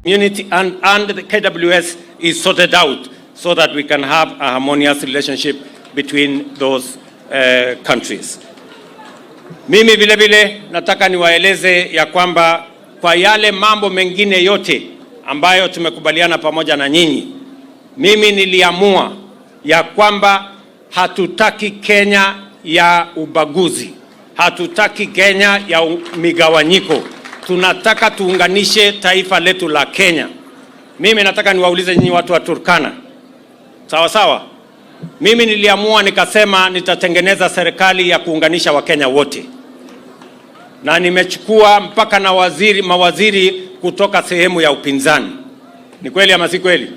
Community and the KWS is sorted out so that we can have a harmonious relationship between those countries. Mimi vile vile nataka niwaeleze ya kwamba kwa yale mambo mengine yote ambayo tumekubaliana pamoja na nyinyi, mimi niliamua ya kwamba hatutaki Kenya ya ubaguzi, hatutaki Kenya ya migawanyiko. Tunataka tuunganishe taifa letu la Kenya. Mimi nataka niwaulize nyinyi watu wa Turkana, sawa sawa? Mimi niliamua nikasema nitatengeneza serikali ya kuunganisha Wakenya wote, na nimechukua mpaka na mawaziri kutoka sehemu ya upinzani. Ni kweli ama si kweli?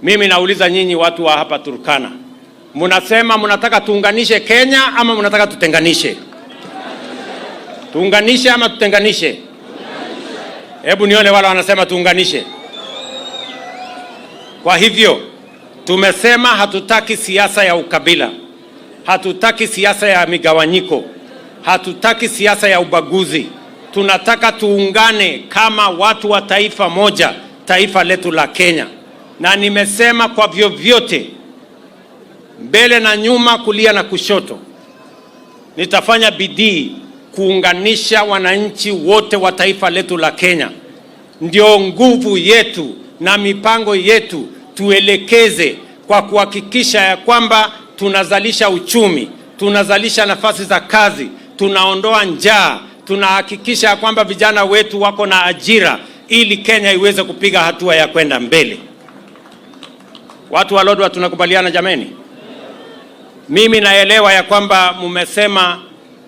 Mimi nauliza nyinyi watu wa hapa Turkana, mnasema mnataka tuunganishe Kenya ama mnataka tutenganishe? Tuunganishe ama tutenganishe? Hebu nione wale wanasema tuunganishe. Kwa hivyo tumesema hatutaki siasa ya ukabila, hatutaki siasa ya migawanyiko, hatutaki siasa ya ubaguzi. Tunataka tuungane kama watu wa taifa moja, taifa letu la Kenya. Na nimesema kwa vyovyote, mbele na nyuma, kulia na kushoto, nitafanya bidii kuunganisha wananchi wote wa taifa letu la Kenya. Ndio nguvu yetu na mipango yetu tuelekeze kwa kuhakikisha ya kwamba tunazalisha uchumi, tunazalisha nafasi za kazi, tunaondoa njaa, tunahakikisha ya kwamba vijana wetu wako na ajira ili Kenya iweze kupiga hatua ya kwenda mbele. Watu wa Lodwar, tunakubaliana jameni? Mimi naelewa ya kwamba mumesema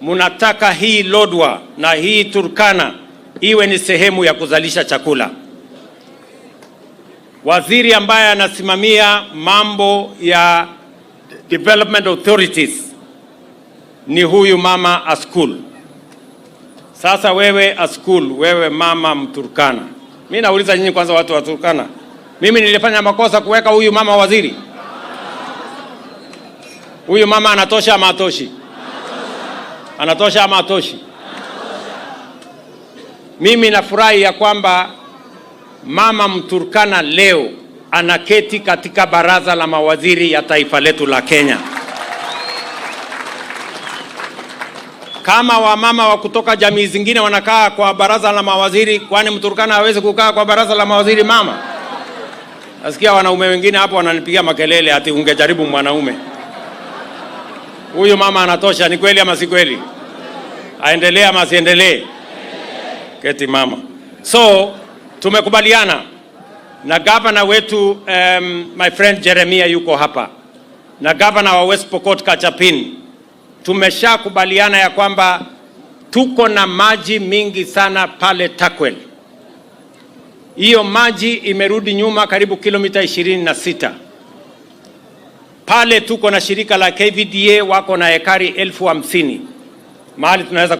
munataka hii Lodwar na hii Turkana iwe ni sehemu ya kuzalisha chakula. Waziri ambaye anasimamia mambo ya development authorities ni huyu mama Askul. Sasa wewe Askul, wewe mama Mturkana, mi nauliza nyinyi kwanza, watu wa Turkana, mimi nilifanya makosa kuweka huyu mama waziri? Huyu mama anatosha ama hatoshi? Anatosha ama hatoshi? Mimi nafurahi ya kwamba mama Mturkana leo anaketi katika baraza la mawaziri ya taifa letu la Kenya. Kama wamama wa kutoka jamii zingine wanakaa kwa baraza la mawaziri, kwani Mturkana hawezi kukaa kwa baraza la mawaziri mama? Nasikia wanaume wengine hapo wananipigia makelele ati ungejaribu mwanaume. Huyu mama anatosha, ni kweli ama si kweli? Aendelee ama asiendelee? Keti mama. So tumekubaliana na gavana wetu my friend Jeremia yuko hapa na gavana wa West Pokot Kachapin. Tumeshakubaliana ya kwamba tuko na maji mingi sana pale Turkwel. Hiyo maji imerudi nyuma karibu kilomita 26. Pale tuko na shirika la KVDA wako na ekari 50,000 mahali tunaweza